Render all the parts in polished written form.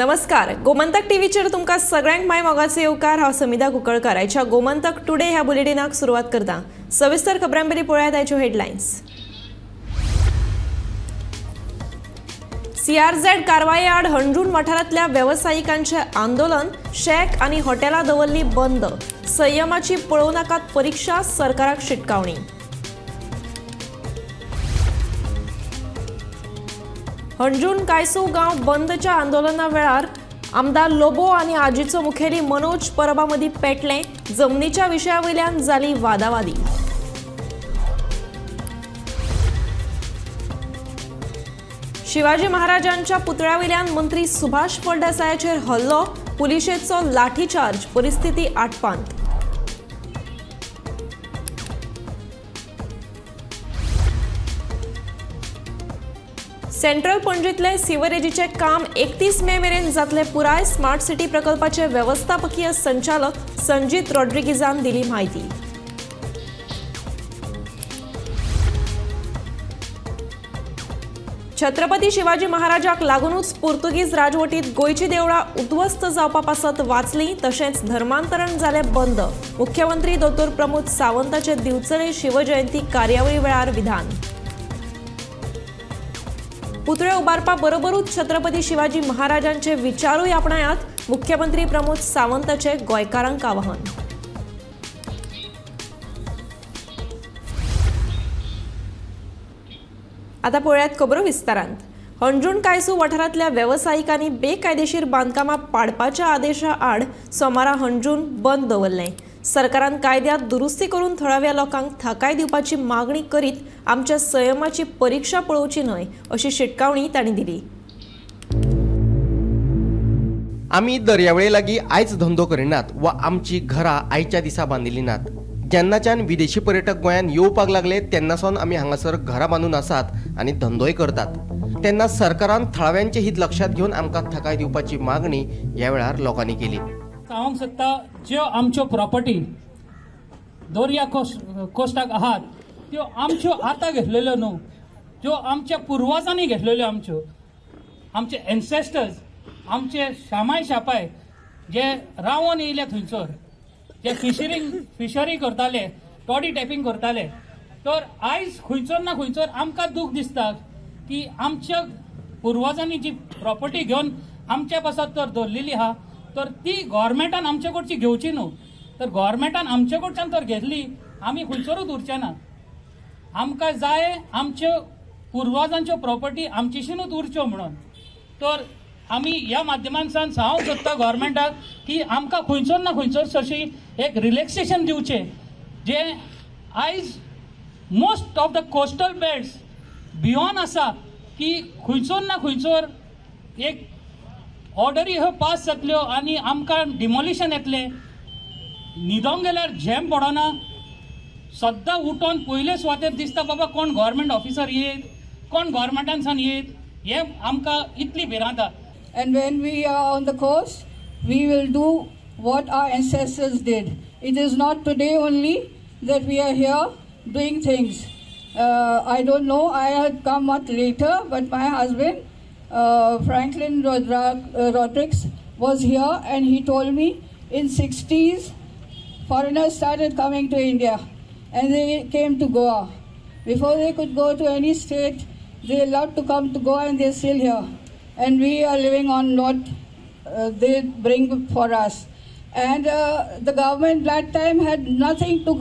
नमस्कार, गोमंतक टीव्हीचेर तुमकां सगळ्यांक my मोगाचो येवकार। हांव समिधा कुंकळकर आयच्या गोमंतक टुडे ह्या बुलेटिनाक सुरवात करता। सविस्तर खबरां पयलीं पळयात आयच्यो हेडलायन्स। सीआरझेड कारवाये आड हणजूण वाठारांतल्या वेवसायिकांचे आंदोलन, शॅक आनी हॉटेलां दवरली बंद। संयमाची पळोवं नाकात परिक्षा, सरकाराक शिटकावणी। हणजूण कायसूव गांव बंदच्या आंदोलना वेळार आमदार लोबो आनी आजीचो मुखेली मनोज परबा मदीं पेटलें। जमनीच्या विशया वयल्यान जाली वादावादी। शिवाजी महाराजांच्या पुतळ्या वयल्यान मंत्री सुभाष फळदेसायाचेर हल्लो, पुलिशेचो लाठीचार्ज, परिस्थिती आटपांत। सेंट्रल पणजीतले सिवरेजीचे काम 31 मे मेरेन जातले पुराय। स्मार्ट सिटी प्रकल्पाचे वेवस्थापकीय संचालक संजीत रॉड्रिगीजान दिली म्हायती। छत्रपती शिवाजी महाराजाक लागूनच पुर्तुगीज राजवटीत गोंयची देवळां उद्ध्वस्त जावपा पासत वाचली, तशेंच धर्मांतरण जालें बंद। मुख्यमंत्री दोतोर प्रमोद सावंताचे दिवचले शिवजयंती कार्यावळी वेळार विधान। पुतळे उबारपा बरोबरूच छत्रपती शिवाजी महाराजांचे विचारूय आपणायात, मुख्यमंत्री प्रमोद सावंताचे गोंयकारांक आवाहन। आता पळयात खबरो विस्तारांत। हणजूण कायसूव वाठारांतल्या वेवसायिकांनी बेकायदेशीर बांदकामां पाडपाच्या आदेशा आड सोमारा हणजूण बंद दवरलें। सरकारान कायद्यात दुरुस्ती करून थळाव्या लोकांक थाकाय दिवपाची मागणी करीत आमच्या संयमाची परीक्षा पळोवची न्हय अशी शिटकावणी तांणी दिली। आमी दर्यावेळे लागीं आयज धंदो करिनात वा आमची घरां आयच्या दिसा बांदिल्ली नात। जेन्नाच्यान विदेशी पर्यटक गोंयांत येवपाक लागले तेन्नासावन आमी हांगासर घरां बांदून आसात आनी धंदोय करतात। तेन्ना सरकारान थळाव्यांचे हित लक्षात घेवन आमकां थाकाय दिवपाची मागणी ह्या वेळार लोकांनी केली। सांगूंक सोदता, ज्यो आमच्यो प्रॉपर्टी दर्या कोस्टाक आहात त्यो आमच्यो आतां घेतलेल्यो न्हू, ज्यो आमच्या पुर्वजांनी घेतलेल्यो, आमच्यो आमचे एन्सेस्टर्स, आमचे शामाय शापाय जे रावोन येयले थंयसर, जे फिशरी करताले, टॉडी टॅपींग करताले, तर आयज खंयचो ना खंयचो आमकां दूख दिसता की आमच्या पुर्वजांनी जी प्रॉपर्टी घेवन आमच्या पासत तर दवरलेली आहा, तर ती गव्हर्मेंटान आमचे कडची घेवची न्हू। तर गव्हर्मेंटान आमचे कडच्यान तर घेतली, आमी खंयसरूच उरचे ना। आमकां जाय आमच्यो पुर्वजांच्यो प्रॉपर्टी आमचेशीनूच उरच्यो म्हणून। तर आमी ह्या माध्यमांतल्यान सांगूंक सोदता गव्हर्मेंटाक की आमकां खंयचो ना खंयचो अशी एक रिलॅक्सेशन दिवचें, जें आयज most of the coastal belts भियोन आसा की खंयचो ना खंयचोर एक ऑर्डरी ह्यो पास जातल्यो आनी आमकां डिमोलिशन येतलें। न्हिदोंक गेल्यार झेम पडना, सद्दां उठोन पयले सुवातेर दिसता बाबा कोण गव्हर्मेंट ऑफिसर येत, कोण गव्हर्मेंटानसान येत, हें आमकां इतली भिरांत। And when we are on the coast, we will do what our ancestors did. It is not today only that we are here doing things. I don't know, I had come much later, but my husband, Franklin Rodrigues, was here and he told me in 60s, foreigners started coming to India and they came to Goa. Before they could go to any state, they allowed to come to Goa and they're still here. And we are living on what they bring for us. And the government that time had nothing to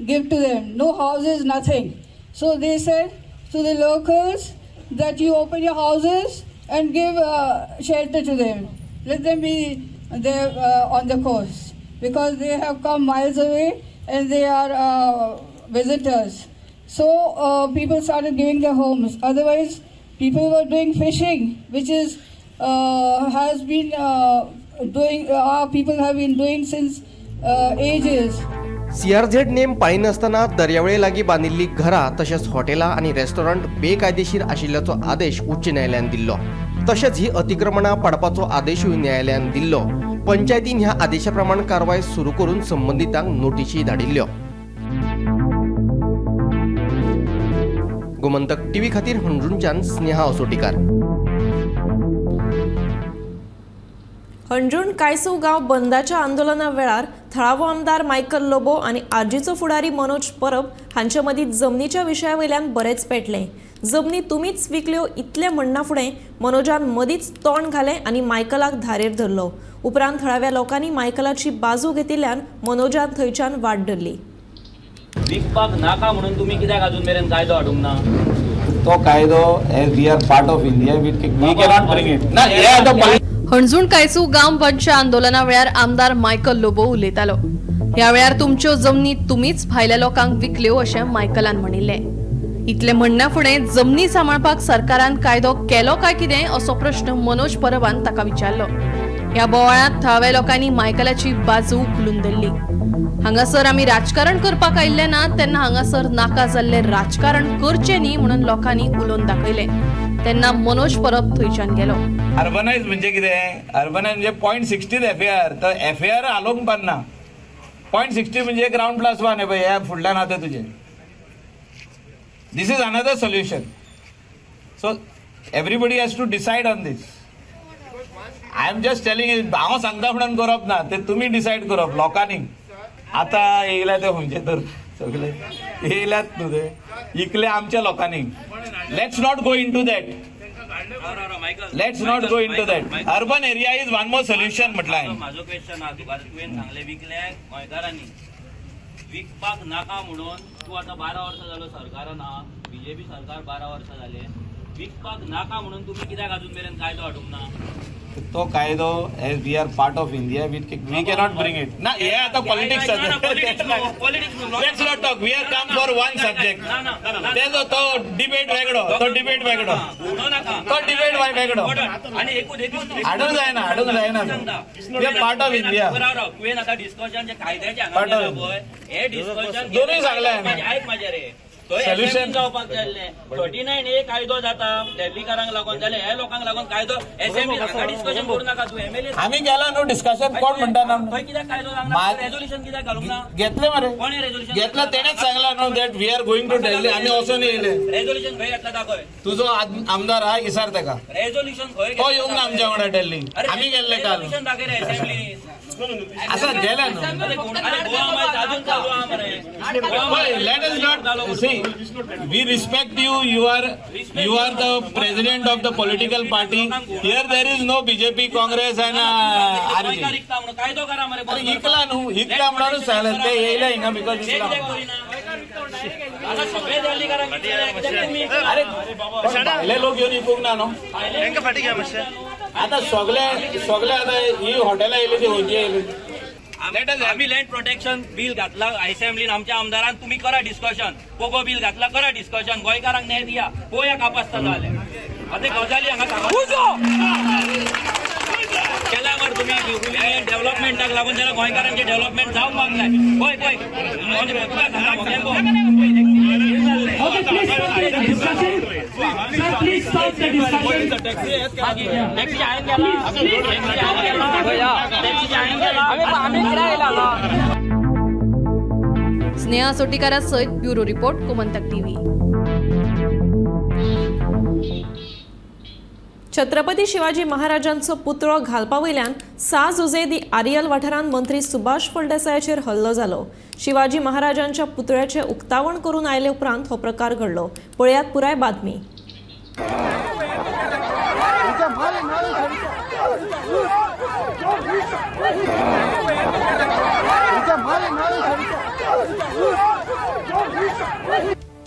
give to them, no houses, nothing. So they said to the locals that you open your houses and give shelter to them. Let them be there on the coast, because they have come miles away and they are visitors. So people started giving their homes. Otherwise, people were doing fishing, which is has been doing. Our people have been doing since ages. CRZ name पाळिनासतना दर्यावेळे लागीं बांदिल्लीं घरां तशेंच हॉटेलां आनी restaurant बेकायदेशीर आशिल्ल्याचो आदेश उच्च न्यायालयान दिल्लो। तशेंच ही अतिक्रमणां पाडपाचो आदेशूय न्यायालयान दिल्लो। पंचायतीन ह्या आदेशा प्रमाण कारवाय सुरू करून संबंदितांक नोटिशी धाडिल्ल्यो। गोमंतक टीव्ही खातीर हणजूणच्यान स्नेहा असोटीकार। हणजूण कायसूव गांव बंदाच्या आंदोलना वेळार थळावो आमदार मायकल लोबो आनी आरजीचो फुडारी मनोज परब हांचे मदीं जमनीच्या विशया वयल्यान बरेंच पेटलें. जमनी तुमीच विकल्यो इतलें म्हणना फुडें मनोजान मदींच तोंड घालें आनी मायकलाक धारेर धरलो. उपरांत थळाव्या लोकांनी मायकलाची बाजू घेतिल्ल्यान मनोजान थंयच्यान वाट धरली. विकपाक नाका म्हणून तुमी कित्याक अजून मेरेन कायदो हाडूंक ना? तो कायदो as we are part of India we cannot bring it ना. हे आतां हणजूण कायसूव गांव बंदच्या आंदोलना वेळार आमदार मायकल लोबो उलयतालो. ह्या वेळार तुमच्यो जमनी तुमीच भायल्या लोकांक विकल्यो अशें मायकलान म्हणिल्लें. इतलें म्हणना फुडें जमनी सांबाळपाक सरकारान कायदो केलो काय कितें असो प्रश्न मनोज परबान ताका विचारलो. ह्या बोवाळांत थळाव्या लोकांनी मायकलाची बाजू उखलून धरली. हांगासर आमी राजकारण करपाक आयिल्ले ना तेन्ना हांगासर नाका जाल्लें राजकारण करचें न्ही म्हणून लोकांनी उलोवन दाखयलें. तेन्ना मनोज परब थंयच्यान गेलो. अर्बनायज म्हणजे कितें? अर्बनायज म्हणजे 0.16 एफएआर. तर एफएआर हालोवंक पारना. 0.60 म्हणजे ग्रावंड प्लस 1 हे पळय ह्या फुडल्यान आतां तुजें. This is another solution. So everybody has to decide on this. I am just telling, हांव सांगता म्हणून करप ना, ते तुमी डिसायड करप लोकांनी. आतां येयल्या ते खंयचे तर सगळे येयल्यात न्हू ते इकले आमच्या लोकांनी. Let's not go into that. Let's not go into that. Urban area is one more solution म्हटलं हांवें. म्हाजो क्वेश्चन आहा तुका, तुवें सांगलें विकले गोंयकारांनी, विकपाक नाका म्हणून तूं आतां 12 वर्सां जालो सरकारान आहा, बीजेपी सरकार 12 वर्सां जाले, विकपाक नाका म्हणून तुमी कित्याक अजून मेरेन कायदो हाडूंक ना? तो कायदो as we are part of India we cannot bring it ना. हे आतां politics. Let's not talk. We are come for one subject. तेजो तो डिबेट वेगळो, तो डिबेट वेगळो, तो डिबेट वेगळो. हाडूंक जायना, हाडूंक जायना. We are part of India. तुवें आतां डिस्कशन जे कायद्याचें हांगा पळय हे डिस्कशन दोनूय सांगलें. आयक म्हाजें रे, सोल्युशन जावपाक जाय आसलें. 39A कायदो जाता डेल्लीकारांक लागून जाल्यार ह्या लोकांक लागून कायदो एसेंब्ली हांगा डिस्कशन करूं नाका तूं. एमएलए आमी गेला न्हू डिस्कशन कोण म्हणटा ना? थंय कित्याक कायदो सांगना? रेजोल्युशन कित्याक घालूंक ना? घेतलें मरे, कोणें रेजोल्युशन घेतलं? तेणेच सांगला न्हू that we are going to Delhi. आमी वचून येयले. रेजोल्युशन खंय घेतला दाखय. तुजो आमदार आहा इसार तेका. रेजोल्युशन खंय तो येवंक ना आमच्या वांगडा दिल्ली. आमी गेल्ले काल. रेजोल्युशन दाखय रे असेंब्ली. आसा गेले न्हू. Let us not see. We respect you. You are the president of the political party. Here there is no BJP, Congress and RG. अरे इकला न्हू, इकला म्हणून सांगलें ते येयले हिंगा because इकला. अरे भायले लोक येवन इकूंक ना न्हू. आतां सगळे सगळे आतां ही हॉटेलां येयली ती खंयची येयली. आमी लँड प्रोटेक्शन बील घातला असेंब्लीन आमच्या आमदारान, तुमी करा डिस्कशन. पोगो बील घातला, करा डिस्कशन. गोंयकारांक न्याय दिया, पळोवया कापासता जाल्यार. आतां गजाली हांगा केला मरे तुमी डेव्हलपमेंटाक लागून जाल्यार गोंयकारांचें डेव्हलपमेंट जावपाक जाय. पळय पळय स्नेहा सोटीकारा सहित bureau report, Gomantak TV. Chhatrapati Shivaji महाराजांचो पुतळो घालपा वयल्यान सा जुजे दी आरियल वाठारांत मंत्री सुभाष फळदेसायाचेर हल्लो जालो. शिवाजी महाराजांच्या पुतळ्याचें उक्तावण करून आयले उपरांत हो प्रकार घडलो. पळयात पुराय बातमी.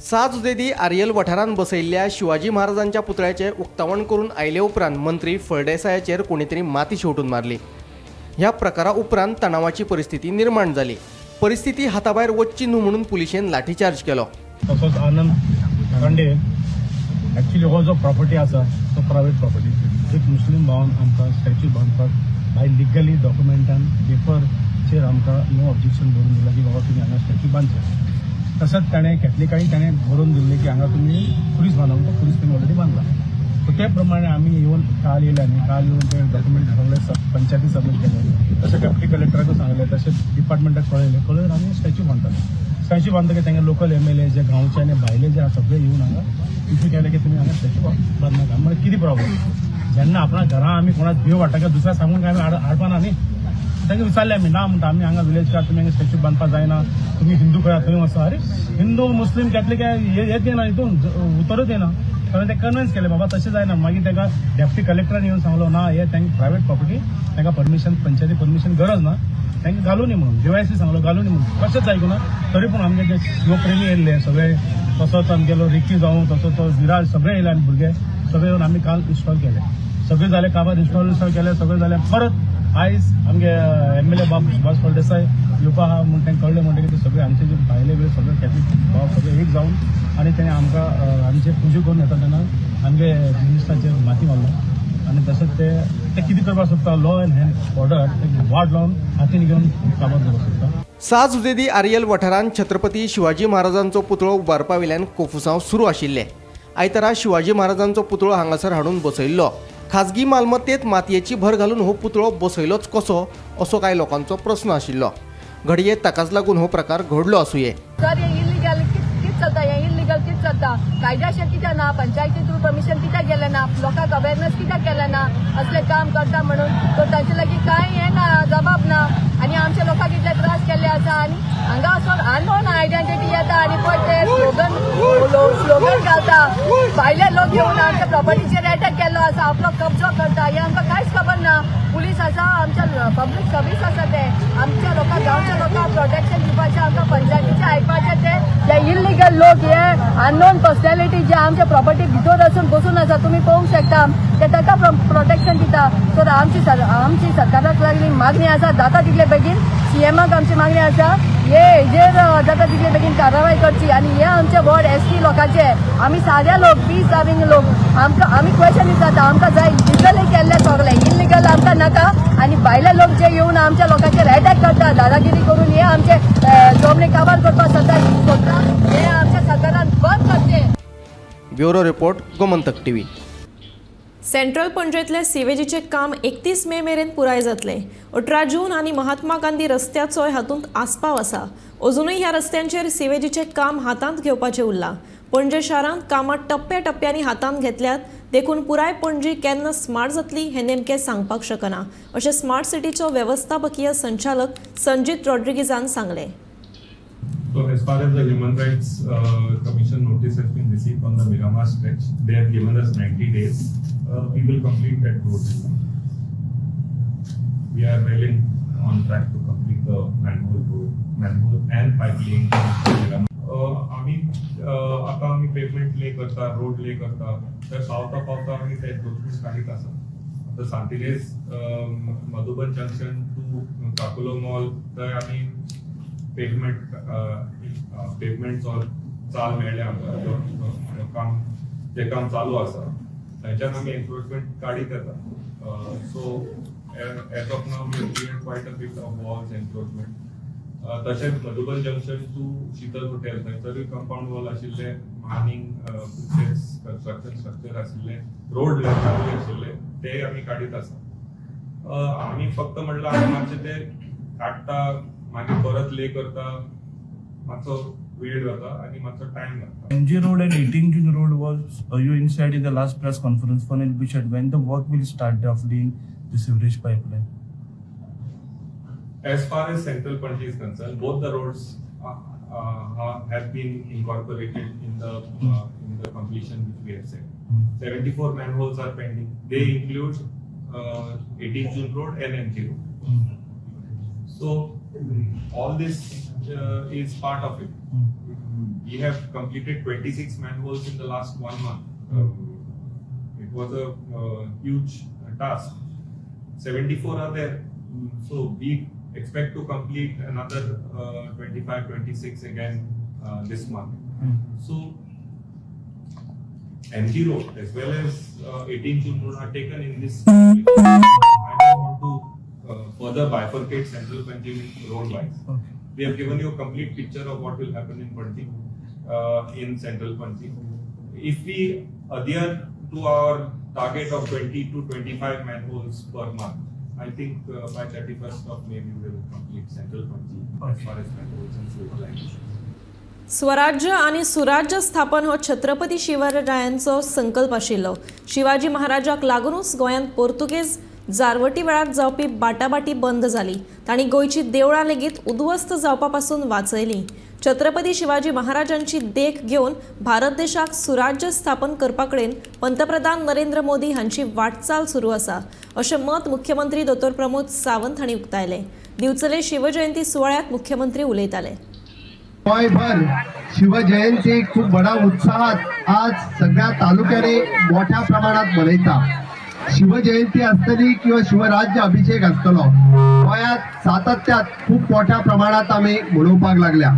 सा जुजे दी आरियल वाठारांत बसयल्ल्या शिवाजी महाराजांच्या पुतळ्याचें उक्तावण करून आयले उपरांत मंत्री फळदेसायाचेर कोणी तरी माती शेवटून मारली. ह्या प्रकारा उपरांत तणावाची परिस्थिती निर्माण जाली. परिस्थिती हाताभायर वचची न्हू म्हणून पुलिशेन लाठीचार्ज केलो. तसोच आनंद खंडे एक्चुअली हो जो प्रॉपर्टी आसा तो प्रायवेट प्रॉपर्टी. एक मुस्लीम भावन आमकां स्टॅच्यू बांदपाक बाय लिगली डॉक्युमेंटान पेपरचेर आमकां नो ऑब्जेक्शन बरोवन दिलां की बाबा तुमी हांगा स्टॅच्यू बांदचे. तसंच ताणें कॅथलिकांनी ताणें बरोवन दिल्लें की हांगा तुमी खुरीस बांदप, तो खुरीस तुमी ऑलरेडी बांदला. सो ते प्रमाणे आमी येवन काल येयले आनी काल येवन ते डॉक्युमेंट सगळे पंचायती सबमीट केले. तशें डेप्युटी कलेक्टराकूय सांगलें, तशेंच डिपार्टमेंटाक कळयलें. कळोवन आमी स्टॅच्यू बांदताले. स्टॅच्यू बांदतकीर तांकां लोकल एमएलए जे गांवचे आनी भायले जे आसा सगळे येवन हांगा इश्यू केले की तुमी हांगा स्टॅच्यू बांदनाका. म्हणजे कितें प्रॉब्लम जेन्ना आपणा घरा आमी कोणाक देव हाडटा किंवा दुसऱ्या सांगून काय आमी हाडपाना न्ही. तांकां विचारलें आमी, ना म्हणटा आमी हांगा विलेज कार, तुमी हांगा स्टॅच्यू बांदपाक जायना, तुमी हिंदू खंय थंय वचा. अरे हिंदू मुस्लीम कॅथलीक हेच येना, हितून उतरूच येना. कारण ते कन्विन्स केले बाबा तशें जायना. मागीर ताका डेप्टी कलेक्टरान येवन सांगलो ना हे तांकां प्रायवेट प्रॉपर्टी, तांकां परमिशन पंचायती परमिशन गरज ना, तांकां घालूं न्ही म्हणून. डीवायसी सांगलो घालूं न्ही म्हणून, कशेंच आयकुना. तरी पूण आमगे जे शिवप्रेमी येयल्ले सगळे, तसोच आमगेलो रिकी जावं, तसो तो विराज सगळे येयले आनी भुरगे सगळे येवन आमी काल इन्स्टॉल केले. सगळे जाले काबार इन्स्टॉल केले, सगळे जाले. परत आयज आमगे एमएलए बाब सुभाष फळदेसाय येवपा आहा म्हूण तांकां कळ्ळें म्हणटकीर ते सगळे आमचे जे भायले बियले सगळे कॅथलीक भाव सगळे एक जावन आनी तेणें आमकां आमचे पुजा करून येता तेन्ना आमगे मिनिस्टराचेर माती मारलो. आनी तशेंच ते ते कितें करपाक सोदता, लॉ एंड हँड ऑर्डर वाट लावन हातीन घेवन काबार करपाक सोदता. साज उदेदी आरियल वाठारांत छत्रपती शिवाजी महाराजांचो पुतळो उबारपा वयल्यान कोफुसांव सुरू आशिल्लें. आयतारा शिवाजी महाराजांचो पुतळो हांगासर हाडून बसयल्लो. खाजगी मालमत्तेत मातयेची भर घालून हो पुतळो बसयलोच कसो असो कांय लोकांचो प्रस्न आशिल्लो. घडये ताकाच लागून हो प्रकार घडलो आसुये. सर हे इलिगल कितें चलता, हे इलिगल कितें चलता, कायद्याशें कित्याक ना, पंचायती थ्रू परमिशन कित्याक गेलें ना, लोकांक अवेरनस कित्याक केलें ना, असलें काम करता म्हणून तर तांचे लागीं कांय हें ना, जबाब ना. आनी आमच्या लोकांक इतले त्रास केल्ले आसा. आनी हांगा वचोन अननोन आयडेंटिटी येता आनी पळय ते स्लोगन घालता, भायले लोक येवन आमच्या प्रॉपर्टीचेर एटॅक केल्लो आसा, आपलो कब्जो करता, हें आमकां कांयच खबर ना. पुलीस आसा, आमच्या पब्लीक सर्वीस आसा, ते आमच्या लोकांक गांवच्या लोकांक प्रोटेक्शन दिवपाचें, आमकां पंचायतीचें आयकपाचें. ते इलिगल लोक हे अननोन पर्सनॅलिटी जे आमच्या प्रॉपर्टी भितर वचून बसून आसा, तुमी पळोवंक शकता, ते ताका प्रोटेक्शन दिता. तर आमची सरकाराक लागली मागणी आसा जाता तितले बेगीन सीएमाक आमची मागणी आसा हे हेजेर जाता तितले बेगीन कारवाय करची. आनी हे आमचे वॉर्ड एस टी लोकांचे, आमी साद्या लोक, पीस लविंग लोक, आमकां आमी क्वेश्चन विचारता, आमकां जाय लिगली केल्ले सगळे, इलिगल आमकां नाका. आनी भायले लोक जे येवन आमच्या लोकांचेर एटॅक करता, दादागिरी करून हे आमचे जमनी काबार करपाक सोदता, हे आमच्या सरकारान बंद करचें. Bureau report, Gomantak TV. Central पणजेंतले सिवेजीचें काम 31 मे मेरेन पुराय जातलें. 18 जून आनी महात्मा गांधी रस्त्याचोय हातूंत आस्पाव आसा. अजुनूय ह्या रस्त्यांचेर सिवेजीचें काम हातांत घेवपाचें उरलां. पणजे शारांत कामां टप्प्या टप्प्यांनी हातांत घेतल्यात, देखून पुराय पणजी केन्ना स्मार्ट जातली हें नेमकें सांगपाक शकना, अशें स्मार्ट सिटीचो वेवस्थापकीय संचालक संजीत रॉड्रिगीजान सांगलें. So as far as the Human Rights Commission notice has been received on the Miramar stretch, they have given us 90 days. We will complete that road. We are well on track to complete the manhole road, manhole and pipe laying. आमी आता आमी pavement ले करता, road ले करता, तर पावता पावता आमी ते एन्क्रोचमेंट काडीत आसा. आतां Santinez Madhuban junction to Kakulo mall थंय आमी पेवमेंट चाल मेळ्ळें आमकां, काम जें काम चालू आसा थंयच्यान आमी एन्क्रोचमेंट काडीत येता. So as of now we clear quite a bit of walls encroachment. तशेंच Madhuban junction to Sheetal hotel थंयसरूय कंपाउंड वॉल आशिल्ले, आनीक कन्स्ट्रक्शन स्ट्रक्चर आशिल्ले, रोड चालू आशिल्ले, ते आमी काडीत आसा. आमी फक्त म्हणल्यार आमी मातशे ते काडटा, मागीर परत ले करता, मातसो वेळ जाता आनी मातसो टायम लागता. MG Road and 18 June Road was you inside in the last press conference for Bichat, when the work will start of laying the sewerage pipeline? As far as Central Panaji is concerned, both the roads have been incorporated in the completion which we have said. 74 manholes are pending. They include 18 June Road and MG Road. So all this is part of it. We have completed 26 manholes in the last 1 month. It was a huge task. 74 are there. So we expect to complete another 25, 26 again this month. So MG Road as well as 18 June Road are taken in this. I don't want to further bifurcate Central Panaji road wise. Okay. We have given you a complete picture of what will happen in Panaji, in Central Panaji. If we adhere to our target of 20 to 25 manholes per month, I think by 31st of May we will complete Central Panaji as far as manholes and sewer lines. स्वराज्य आनी सुराज्य स्थापन हो छत्रपती शिवरायांचो संकल्प आशिल्लो। शिवाजी महाराजाक लागूनच गोंयांत पोर्तुगेज जारवटी वेळार जावपी बाटाबाटी बंद जाली। तांणी गोंयची देवळां लेगीत उद्ध्वस्त जावपा पासून वाचयली। छत्रपती शिवाजी महाराजांची देख घेवन भारत देशाक सुराज्य स्थापन करपा कडेन पंतप्रधान नरेंद्र मोदी हांची वाटचाल सुरू आसा अशें मत मुख्यमंत्री दोतोर प्रमोद सावंत हांणी उक्तायलें। दिवचले शिवजयंती सुवाळ्यांत मुख्यमंत्री उलयताले। गोंयभर शिवजयंती खूप बडा उत्साहात आज सगळ्या तालुक्याने मोठ्या प्रमाणात मनयता। शिवजयंती आसतली किंवा शिवराज्य अभिषेक आसतलो, गोंयांत सातत्यात खूप मोठ्या प्रमाणात आमी मनोवपाक लागल्या।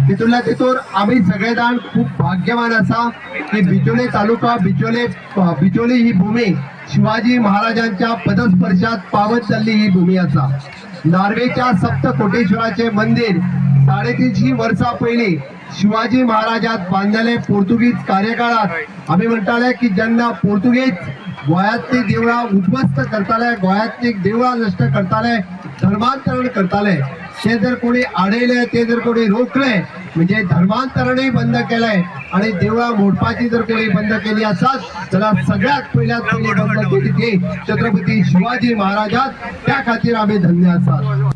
तितूंतल्या तितून आमी सगळे जाण खूप भाग्यवान आसा की बिचोले तालुका, बिचोली ही भूमी शिवाजी महाराजांच्या पदस्पर्शात पावत जाल्ली ही भूमी आसा। नार्वेच्या सप्तकोटेश्वराचे मंदिर 350 वर्सां पयलीं शिवाजी महाराजात बांदलेले पोर्तुगीज कार्यकाळात आमी म्हणटाले की जेन्ना पोर्तुगीज गोंयांतली देवळां उद्ध्वस्त करताले, गोंयांतली देवळां नश्ट करताले, धर्मांतरण करताले, ते जर कोणी आडयले, ते जर कोणी रोखले म्हणजे धर्मांतरणय बंद केलें आनी देवळां मोडपाची जर कोणी बंद केली आसत जाल्यार सगळ्यात पयल्यात पयली बंद केली ती छत्रपती शिवाजी महाराजात। त्या खातीर आमी धन्य आसात।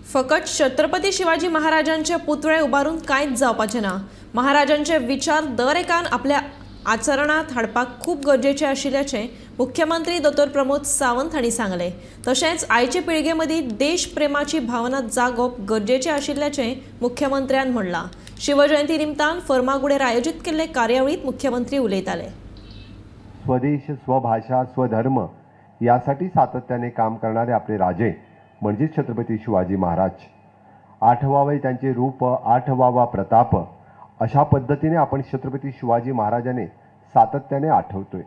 फकत छत्रपती शिवाजी महाराजांचे पुतळे उबारून कांयच जावपाचें ना। महाराजांचे विचार दर एकान आपल्या आचरणांत हाडपाक खूब गरजेचें आशिल्ल्याचें मुख्यमंत्री दोतोर प्रमोद सावंत हांणी सांगलें। तशेंच आयचे पिळगे मदीं देशप्रेमाची भावना जागोवप गरजेचें आशिल्ल्याचें मुख्यमंत्र्यान म्हणलां। शिवजयंती निमतान फर्मागुडेर आयोजीत केल्ले कार्यावळींत मुख्यमंत्री उलयताले। स्वदेश, स्वभाषा, स्वधर्म यासाठी सातत्याने काम करणारे आपले राजे म्हणजे छत्रपती शिवाजी महाराज। आठवावे त्यांचे रूप, आठवावा प्रताप, अशा पद्धतीने आपण छत्रपती शिवाजी महाराजांनी सातत्याने आठवतोय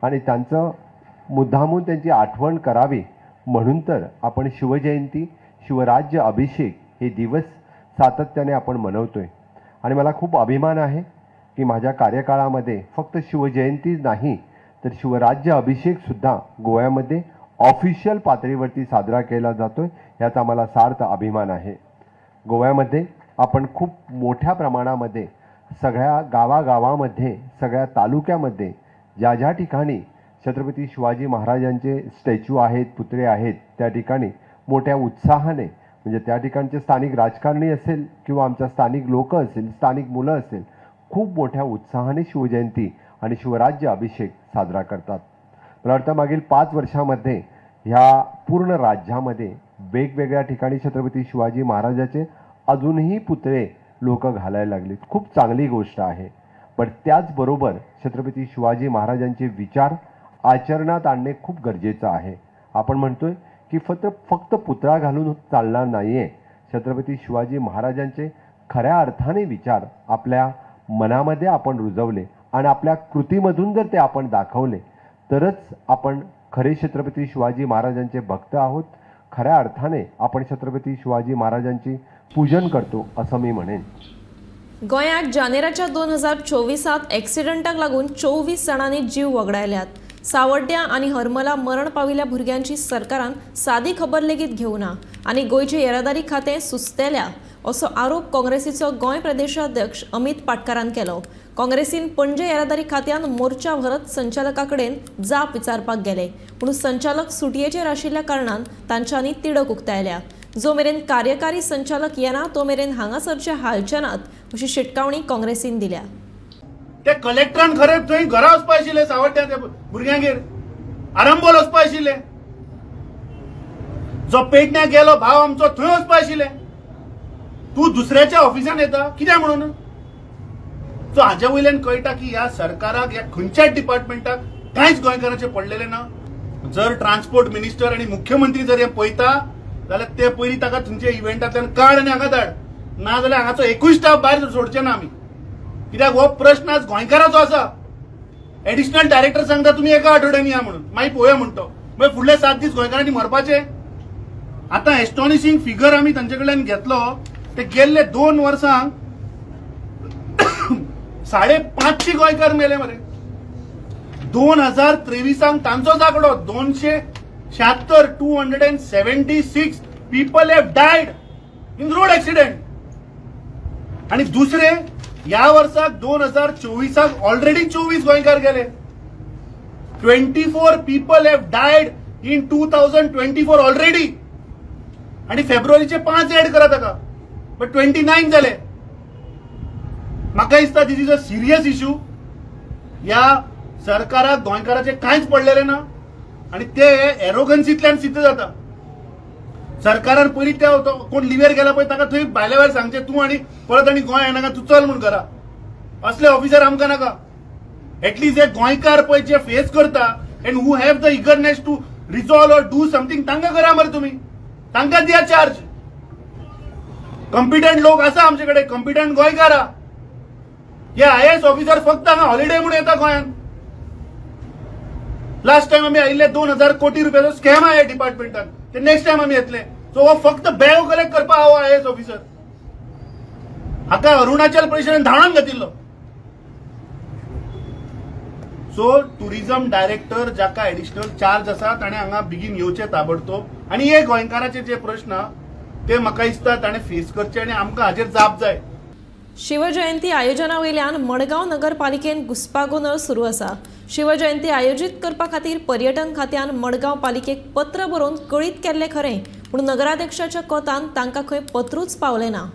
आणि त्यांचं मुद्दामून त्यांची आठवण करावी म्हणून तर आपण शिवजयंती, शिवराज्य अभिषेक हे दिवस सातत्याने आपण मनवतोय। आणि मला खूप अभिमान आहे की माझ्या कार्यकाळामध्ये फक्त शिवजयंती नाही तर शिवराज्य अभिषेकसुद्धा गोव्यामध्ये ऑफिशियल पातळीवरती साजरा केला जातोय, याचा मला सार्थ अभिमान आहे। गोव्यामध्ये आपण खूप मोठ्या प्रमाणामध्ये सगळ्या गावागावामध्ये, सगळ्या तालुक्यामध्ये ज्या ज्या ठिकाणी छत्रपती शिवाजी महाराजांचे स्टॅच्यू आहेत, पुतळे आहेत, त्या ठिकाणी मोठ्या उत्साहाने म्हणजे त्या ठिकाणचे स्थानिक राजकारणी असेल किंवा आमच्या स्थानिक लोक असेल, स्थानिक मुलं असेल, खूप मोठ्या उत्साहाने शिवजयंती आणि शिवराज्य अभिषेक साजरा करतात। मला वाटतं मागील 5 वर्षामध्ये ह्या पूर्ण राज्यामध्ये वेगवेगळ्या ठिकाणी छत्रपती शिवाजी महाराजाचे अजूनही पुतळे लोक घालायला लागलेत। खूप चांगली गोष्ट आहे, पण त्याचबरोबर छत्रपती शिवाजी महाराजांचे विचार आचरणात आणणे खूप गरजेचं आहे। आपण म्हणतोय की फक्त पुतळा घालून चालणार नाही आहे। छत्रपती शिवाजी महाराजांचे खऱ्या अर्थाने विचार आपल्या मनामध्ये आपण रुजवले आणि आपल्या कृतीमधून जर ते आपण दाखवले तरच आपण खरे छत्रपती शिवाजी महाराजांचे भक्त आहोत, खऱ्या अर्थाने आपण छत्रपती शिवाजी महाराजांची पूजन करतो असं मी म्हणेन। गोंयांत जानेराच्या 2024 एक्सिडंटाक लागून 24 जाणांनी जीव वगडायल्यात। सावड्ड्या आनी हरमला मरण पाविल्ल्या भुरग्यांची सरकारान सादी खबर लेगीत घेवना आनी गोंयचे येरादारी खातें सुस्तेल्या असो आरोप काँग्रेसीचो गोंय प्रदेशाध्यक्ष अमित पाटकारान केलो। काँग्रेसीन पणजे येरादारी खात्यान मोर्चा व्हरत संचालका कडेन जाप विचारपाक गेले, पूण संचालक सुटयेचेर आशिल्ल्या कारणान तांच्यांनी तिडक उक्तायल्या। जो मेरेन कार्यकारी संचालक येना तो मेरेन हांगासरचे हालचे नात अशी शिटकावणी काँग्रेसीन दिल्या। ते कलेक्टरान खरें थंय घरा वचपा आशिल्लें, सावड्ड्या त्या भुरग्यांगेर आरंबोल वचपा आशिल्लें, जो पेडण्या गेलो भाव आमचो थंय वचपा आशिल्लें। तूं दुसऱ्याच्या ऑफिसान येता कित्याक म्हणून? सो हाजे वयल्यान कळटा की ह्या सरकाराक, ह्या खंयच्याच डिपार्टमेंटाक कांयच गोंयकारांचें पडलेलें ना। जर ट्रान्सपोर्ट मिनिस्टर आनी मुख्यमंत्री जर हे पळयता जाल्यार ते पयलीं ताका थंयच्या इव्हेंटांतल्यान काड आनी हांगा धाड, ना जाल्यार हांगाचो एकूय स्टाफ भायर सोडचे ना आमी। कित्याक हो प्रश्न आज गोंयकाराचो आसा। एडिशनल डायरेक्टर सांगता तुमी एका आठवड्यांनी या म्हणून, मागीर पळोवया म्हणतो, मागीर फुडले 7 दीस गोंयकारांनी मरपाचे। आतां एस्टॉनिशींग फिगर आमी तांचे कडल्यान घेतलो, ते गेल्ले 2 वर्सांक 550 गोंयकार मेले मरे। 2023 तांचोच आंकडो 276, 276 people have died in road accident. आणि दुसरे ह्या वर्साक 2024 ऑलरेडी 24 गोंयकार गेले. 24 people have died in 2024 already. आणि फेब्रुवारीचे 5 ऍड करा ताका, बट 29 जाले. म्हाका दिसता this is a serious issue. ह्या सरकाराक गोंयकाराचें कांयच पडलेलें ना आनी ते एरोगन्सींतल्यान सिद्ध जाता. सरकारान पयलीं त्या कोण लिव्हेर गेला पळय ताका थंय भायल्या भायर सांगचें तूं आनी परत आनी गोंय येनाका, तूं चल म्हूण घरा. असले ऑफिसर आमकां नाका. एटलीस्ट हे गोंयकार पळय जे फेस करता and who have the eagerness to resolve or do something, तांकां करा मरे तुमी, तांकां दिया चार्ज. कॉम्पिटंट लोक आसा आमचे कडेन, कॉम्पिटंट गोंयकार. हे आयएएस ऑफिसर फक्त हांगा हॉलिडे म्हणून येता गोंयांत. लास्ट टायम आमी आयिल्ले 2000 कोटी रुपयाचो स्कॅम आहे डिपार्टमेंटान, ते नेक्स्ट टायम आमी येतले. सो हो फक्त बॅग कलेक्ट करपाक हो आयएएस ऑफिसर. हाका अरुणाचल प्रदेशान धांवडावन घातिल्लो. सो टुरिझम डायरेक्टर जाका एडिशनल चार्ज आसा ताणें हांगा बेगीन येवचें ताबडतोब आनी हे गोंयकाराचे जे प्रश्न ते म्हाका दिसता ताणें फेस करचे आनी आमकां हाजेर जाप जाय. शिवजयंती आयोजना वयल्यान मडगांव नगरपालिकेन घुस्पागोंदळ सुरू आसा. शिवजयंती आयोजीत करपा खातीर पर्यटन खात्यान मडगांव पालिकेक पत्र बरोवन कळीत केल्लें खरें, पूण नगराध्यक्षाच्या कोतान तांकां खंय पत्रूच पावलें ना.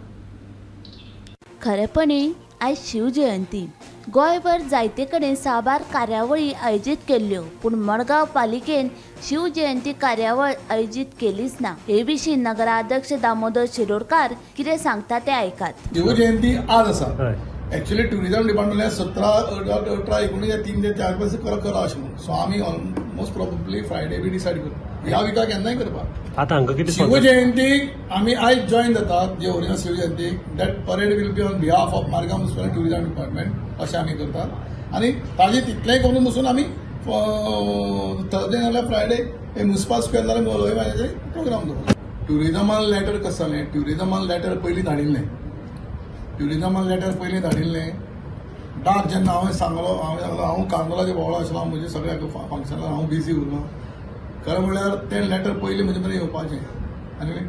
खरेपणी आयज शिवजयंती गोंयभर जायते कडेन साबार कार्यावळी आयोजीत केल्ल्यो, पूण मडगांव पालिकेन शिवजयंती कार्यावळ आयोजीत केलीच ना. हे विशीं नगराध्यक्ष दामोदर शिरोडकार कितें सांगता ते आयकात. शिवजयंती आज आसा. एक्चुअली टुरिझम डिपार्टमेंटान 17, 18, 19 3 ते 4 पर्यंत करा अशें म्हणून. सो आमी ऑलमोस्ट प्रोबेबली फ्रायडे बी डिसायड करू, ह्या विकाक केन्नाय करपाक. आतां हांकां कितें शिवजयंतीक आमी आयज जॉयन जातात, जे original Shivjayanti, that parade will be on behalf of Margao municipal tourism department अशें आमी करतात. आनी ताजे तितलेंय करून बसून आमी थर्सडे नाल्यार फ्रायडे म्युनिसिपल स्क्वेअर नाल्यार मोलोय प्रोग्राम दवरता. ट्युरिजमान लेटर कसं जालें, ट्युरिजमान लेटर पयलीं धाडिल्लें, ट्युरिजमान लेटर पयलीं धाडिल्लें. डाक जेन्ना हांवें सांगलो, हांव कार्नोलाचे भोंवलो आशिल्लो, हांव म्हजे सगळ्या फंक्शनाक हांव बिजी उरलो. खरें म्हणल्यार तें लेटर पयलीं म्हजे मेरेन येवपाचें आनी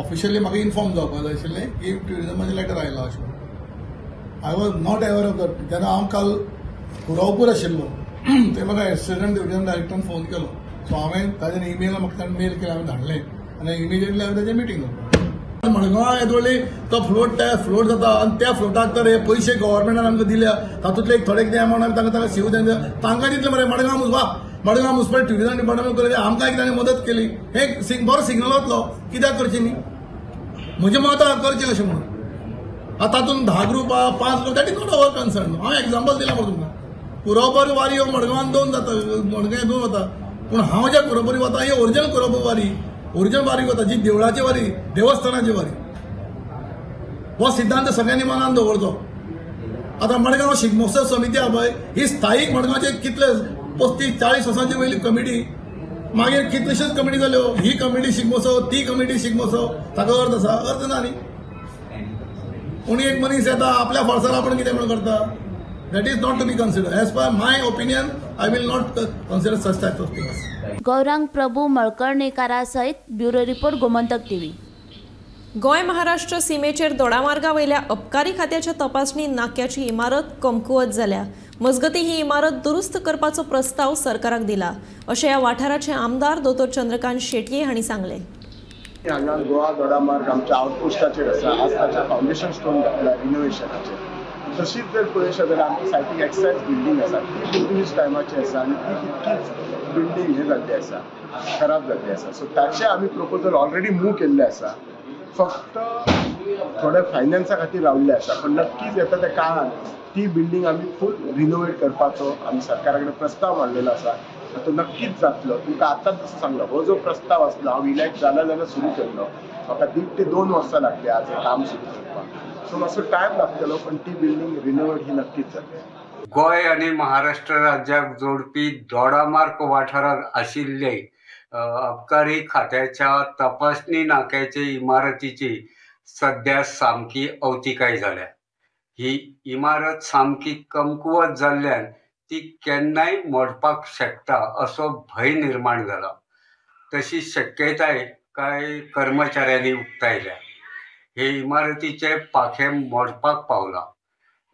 ऑफिशियली म्हाका इन्फॉर्म जावपाक जाय आशिल्लें की ट्युरिजमाचें लेटर आयलां अशें. I was not aware of that. जेन्ना हांव काल कुरावपूर आशिल्लो ते म्हाका एसिस्टंट टुरिजम डायरेक्टरान फोन केलो. सो हांवें ताजें इमेल म्हाका ताणें मेल केलें, हांवें धाडलें आनी इमिजिएटली हांवें ताजें मिटींग दवरलें. मडगांव येदोळी तो फ्लोट फ्लोट जाता आनी त्या फ्लोटाक तर हे पयशे गव्हर्मेंटान आमकां दिल्या, तातूंतले एक थोडे कितें अमावंट आमी तांकां शिव तांकां दितले मरे. मडगांव वा मडगांव म्युनिसिपल टुरिजम डिपार्टमेंट केलें, आमकां एक ताणें मदत केली, हे बरो सिग्नल वतलो. कित्याक करचें न्ही, म्हजें मत करचें अशें म्हणून. आतां तातूंत 10 group 5 group, that is not our concern. हांवें एग्जाम्पल दिलां मरे तुमकां. कुरोबर वारी ह्यो मडगांवान 2 जाता, मडगांव 2 वता, पूण हांव ज्या कुरोबरी वता ही ओरिजिनल कुरोबर वारी, ओरिजिनल वारी वता, जी देवळाची वारी, देवस्थानाची वारी. हो सिद्धांत सगळ्यांनी मनान दवरचो. आतां मडगांव शिगमोत्सव समिती आहा पळय, ही स्थायीक मडगांवचे कितले 35-40 वर्सांची वयली कमिटी, मागीर कितलेश्योच कमिटी जाल्यो, ही कमिटी शिगमोत्सव, ती कमिटी शिगमोत्सव, ताका अर्थ आसा? अर्थ ना न्ही. कोणी एक मनीस येता आपल्या फोर्सार आपण कितें म्हणून करता, that is not to be consider. As per my opinion I will not consider such type of things. Gaurang Prabhu मळकर्णेकारा सहित bureau report, Gomantak TV. Goa Maharashtra सीमेचेर दोडामार्गा वयल्या अबकारी खात्याच्या तपासणी नाक्याची इमारत कमकुवत जाल्या. मजगती ही इमारत दुरुस्त करपाचो प्रस्ताव सरकाराक दिला अशें ह्या वाठाराचे आमदार दोतोर चंद्रकांत शेटये हांणी सांगलें. हांगा गोवा दोडामार्ग आमच्या आउटपोस्टाचेर आसा, आज ताच्या फावंडेशन स्टोन घातला रिनोवेशनाचेर. तशीच जर पळयशात जाल्यार आमची सायटीक एक्सायज बिल्डींग आसा, ती पुर्तुगीज टायमाची आसा आनी ती तितकीच बिल्डींग हें जाल्ली आसा, खराब जाल्ली आसा. सो ताचें आमी प्रपोजल ऑलरेडी मूव केल्लें आसा, फक्त थोडे फायनान्सा खातीर रावल्ले आसा. पण नक्कीच येता त्या काळान ती बिल्डींग आमी फूल रिनोवेट करपाचो आमी सरकारा कडेन प्रस्ताव मांडलेलो आसा, तो नक्कीच जातलो. तुमकां आतांच जसो सांगलो, हो जो प्रस्ताव आसलो हांव इलेक्ट जाला जाल्यार सुरू केल्लो, म्हाका 1.5 ते 2 वर्सां लागली आज हें काम सुरू करपाक. सो मातसो टायम लागतलो, पण ती बिल्डींग रिनोवेट ही नक्कीच जातली. गोंय आनी महाराष्ट्र राज्याक जोडपी दोडामार्ग वाठारांत आशिल्ले अबकारी खात्याच्या तपासणी नाक्याचे इमारतीची सध्या सामकी अवतिकाय जाल्या. ही इमारत सामकी कमकुवत जाल्ल्यान ती केन्नाय मोडपाक शकता असो भंय निर्माण जाला. तशी शक्यताय कांय कर्मचाऱ्यांनी उक्तायल्या. हे इमारतीचे पाखें मोडपाक पावलां.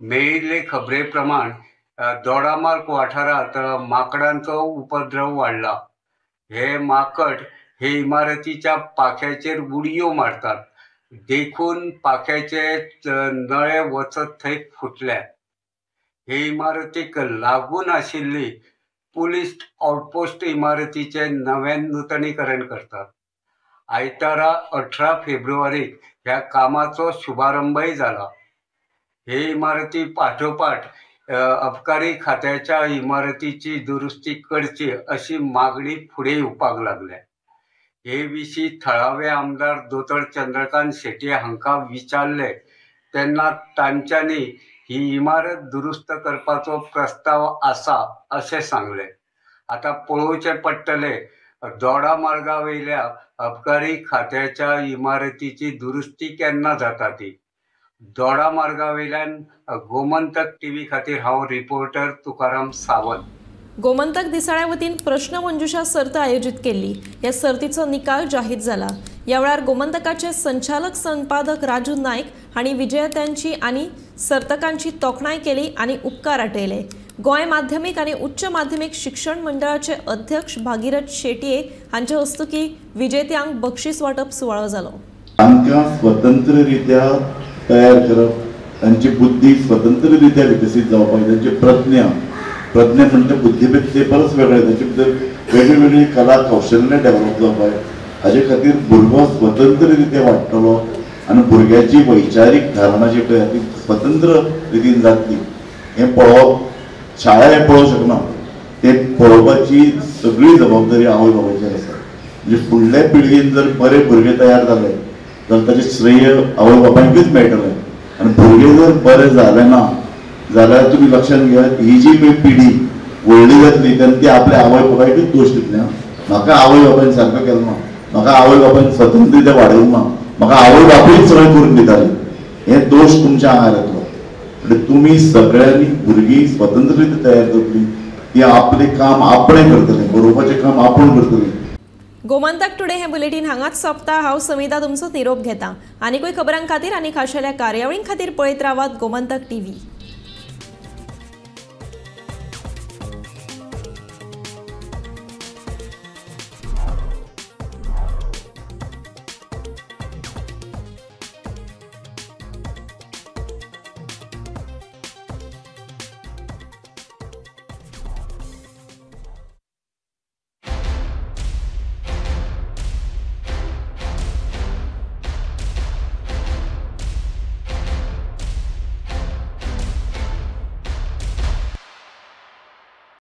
मेळिल्ले खबरे प्रमाण दोडामार्ग वाठारांत माकडांचो उपद्रव वाडला. हे माकड हे इमारतीच्या पाख्याचेर उडयो मारतात, देखून पाख्याचे नळे वचत थंय फुटल्यात. हे इमारतीक लागून आशिल्ली पुलीस आउटपोस्ट इमारतीचे नव्यान नुतनीकरण करतात. आयतारा 18 फेब्रुवारीक ह्या कामाचो शुभारंभय जाला. हे इमारती पाठोपाठ अबकारी खात्याच्या इमारतीची दुरुस्ती करची अशी मागणी फुडें येवपाक लागल्या. हे विशीं थळावे आमदार दोतोर चंद्रकांत शेट्ये हांकां विचारले तेन्ना तांच्यांनी ही इमारत दुरुस्त करपाचो प्रस्ताव आसा अशें सांगलें. आतां पळोवचें पडटलें दोडामार्गा वयल्या अबकारी खात्याच्या इमारतीची दुरुस्ती केन्ना जाता ती. दोडामार्गा वयल्यान गोमंतक टीव्ही खातीर हांव रिपोर्टर तुकाराम सावंत. गोमंतक दिसाळ्या वतीन प्रश्नमंजुषा सर्त आयोजीत केल्ली. ह्या सर्तीचो निकाल जाहीर जाला. ह्या वेळार गोमंतकाचे संचालक संपादक राजू नायक हांणी विजेत्यांची आनी सर्तकांची तोखणाय केली आनी उपकार आटयले. गोंय माध्यमीक आनी उच्च माध्यमीक शिक्षण मंडळाचे अध्यक्ष भागीरथ शेटये हांचे हस्तुकी विजेत्यांक बक्षीस वांटप सुवाळो जालो. तांकां स्वतंत्ररित्या तयार करप, तांची बुद्धी स्वतंत्ररित्या विकसीत जावपाक, तांची प्रज्ञा प्रज्ञा म्हणजे बुद्धिमत्ते परस वेगळे, ताचे भितर वेगळी वेगळी कला कौशल्य डेव्हलप जावपाक, हाजे खातीर भुरगो स्वतंत्ररित्या वाडटलो आनी भुरग्याची वैचारीक धारणा जी पळय ती स्वतंत्र रितीन जातली. हें पळोवप शाळा हें पळोवंक शकना, तें पळोवपाची सगळी जबाबदारी आवय बापायचेर आसा. म्हणजे फुडल्या पिळगेन जर बरे भुरगे तयार जाले जाल्यार ताचें श्रेय आवय बापायकूच मेळटलें आनी भुरगे जर बरे जाले ना जाल्यार तुमी लक्षांत घेयात ही जी पळय पिढी व्हडली जातली तेन्ना ती आपल्या आवय बापायकूच दोश दितली. म्हाका आवय बापायन सारको केलो ना, म्हाका आवय बापायन स्वतंत्ररित्या वाडयलें ना, म्हाका आवय बापूयच सगळें करून दिताली, हे दोश तुमच्या आंगार येतलो. म्हणजे तुमी सगळ्यांनी भुरगीं स्वतंत्ररित्या तयार जातली, ती आपलें काम आपणें करतलें, बरोवपाचें काम आपूण करतलीं. गोमंतक टुडे हे बुलेटीन हांगाच सोंपता. हांव समिता तुमचो निरोप घेता. आनीकूय खबरां खातीर आनी खाशेल्या कार्यावळीं खातीर पळयत रावात गोमंतक टीव्ही.